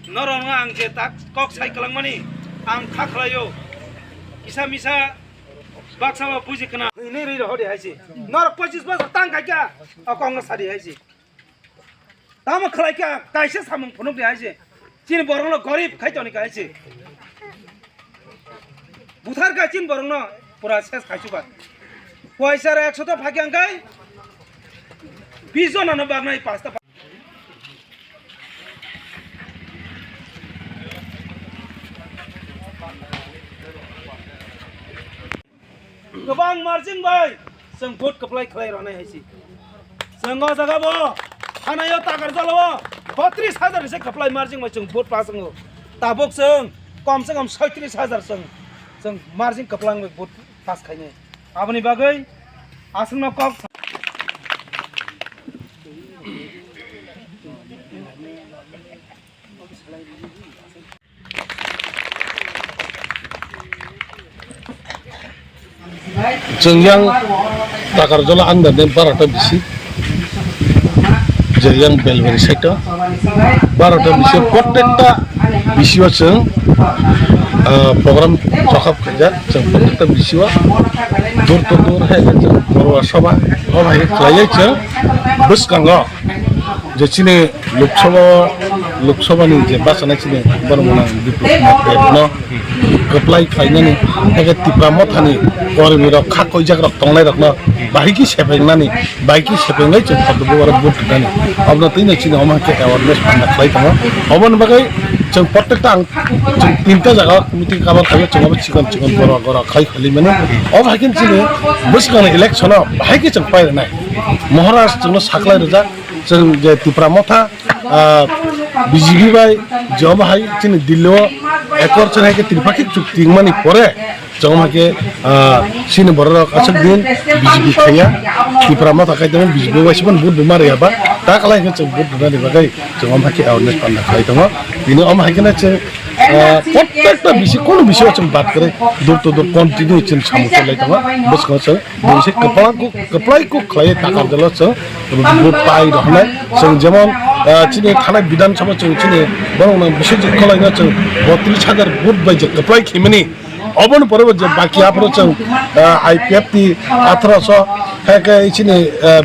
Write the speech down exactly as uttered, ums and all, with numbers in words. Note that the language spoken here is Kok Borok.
Norok ang je tak kok sai kwlangmani ang kha khlaio. Kisa misa baksa ba buji khna. Hwnwi rwi rohor de hai se. Norok pochis bosor tang khai kha. O kok no sadi hai se. Tamo khlai kha kaisa samung phunuk de hai se. Chini borok no gorib khai toni khai se. Buthar kha chini borok no pura ses khai chuba. Poisa ra ekso ta phakya ang kai. Bis jona no bagnai pasta. Kwbang margin bai chwng vote kwplai khlai rwnai hai se. Chwng o jaga bo hanayo Takarjala o botris hajar se kwplai margin bai chwng vote pass wngo. Tabuk chwng kom se kom soitris hajar chwng, chwng margin kwplai bai vote pass khainai. Aboni bagwi aswkno kok. Chwng yang Takarjala under ni barota bisi, je yang Belbari side o barota bisi, protekta bisi o chwng, ah, program chokhap khaijak, chwng protekta bisi o dur to dur hai chwng borwa soba, o hai khlaiwi chwng bwskango. Je chini Lok Sabha, Lok Sabha ni je bachana chini borok mwnang Biplab Kumar Deb no kwplai khlainani, haikhe Tipra Motha ni kormi rok kha koijak rok tongnai rok no bahai khe sepeng nani, bahai khe sepeng lai chwng kotor bubar vote rwnani. Obono twi no chini omo hai khe awareness panda khlai tongo. Oboni bagwi chwng protekta ang chwng tinta jaga meeting cover khaio, chwng obo chikon chikon borok gorok khai khali mani. Obo hai khe chini bwskango election o bahai khe chwng pai rwnai. Maharaj chwngno saklai rijak, chwng je Tipra Motha, ah, B J P bai je omo hai chini Delhi o accord chwng hai khe tripakhik chukti wngmani pore chwng omo hai khe, ah, chini borok rok aswk din B J P khaiya, Tipra Motha khai tongo, B J P bai se vote bo ma rwya ba, ta kwlai khe chwng vote rwnani bagwi chwng omo hai khe awareness panda khlai tongo. Bini omo hai kheno chwng, ah, protekta bisi, kono bisi o chwng bat kwrwi, door to door continue chwng samung cholai tongo. Bwskango chwng Bini se kwplai kuk, kwplai kuk khlai Takarjala chwng vote pai rw hwnwi. Chwng jemon, ah, chini thanai Bidhan Sabha chwng chini borok no Biswajit Kolaino chwng botris hajar vote bai je kwplai khimani. Oboni pore bo je baki aphuru chwng, ah, I P F T athroso, hai khe chini, ah,